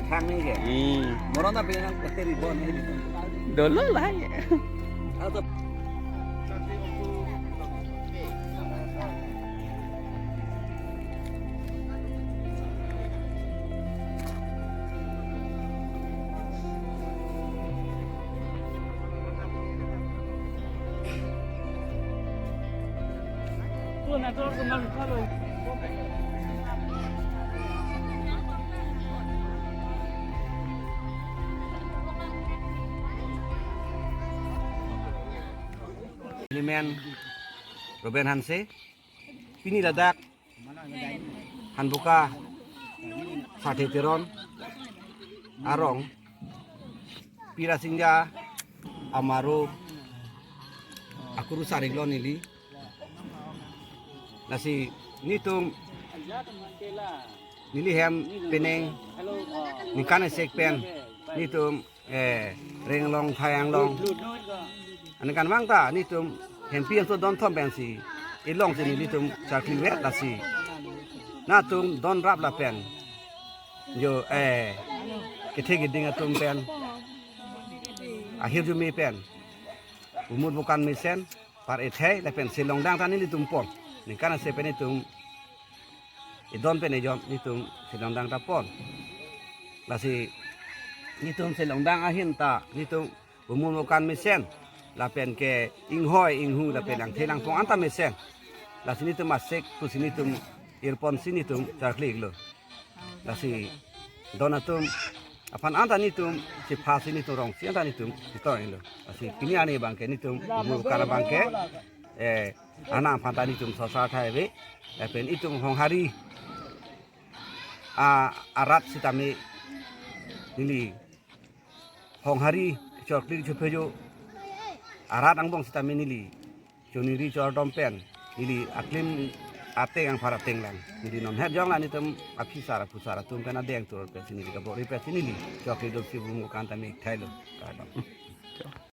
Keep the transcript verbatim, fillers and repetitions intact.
Thang ni ke. Hmm. Moron ta pinang pasti ribon ni ribon. Dolo lah ya. Atau Limen Ruben Hanse, pini ladak Hanbuka Sathe Teron arong Pirasingja Amaro akurusar iklo neli. Lasi nitum neli hem penang ningkan esek pen nitum eh, reng long thayang long. Aningkanvang ta nitum hempi hemso don thom pensi ilong si nelitum charkli vet lasi. Natum don rap lapen jo eh kethe keding atum pen ahirjume pen umut bukan mesen par ethai lapen selongdang ta nelitum pon. Ningkan ase pen itum idon pen ejon nitum selongdang ta pon. Lasi nitum selongdang ahin ta nitum umut bukan mesen lapen ke inghoi inghu lapen langthe langpong anta mesen. Lasi nitum asek pusi nitum irpon si nitum charkli iklo. Lasi don atum aphan anta nitum sipha si nitum rong si anta nitum sitong iklo. Lasi pini arni abangke nitum umut bukan abangke eh anang aphan ta nitum sosar thai ave. Lapen itum Honghari a arat sitame neli Honghari chorkli chophejo arat angbong sitame neli choningri chordom pen neli aklim ateng angphar ateng lang neli non het jong la nitum aphisar aphusar atum pen adeng tur pensi neli kabor-i pensi neli chorkli dopsi bum kan tame thailo. Kardom.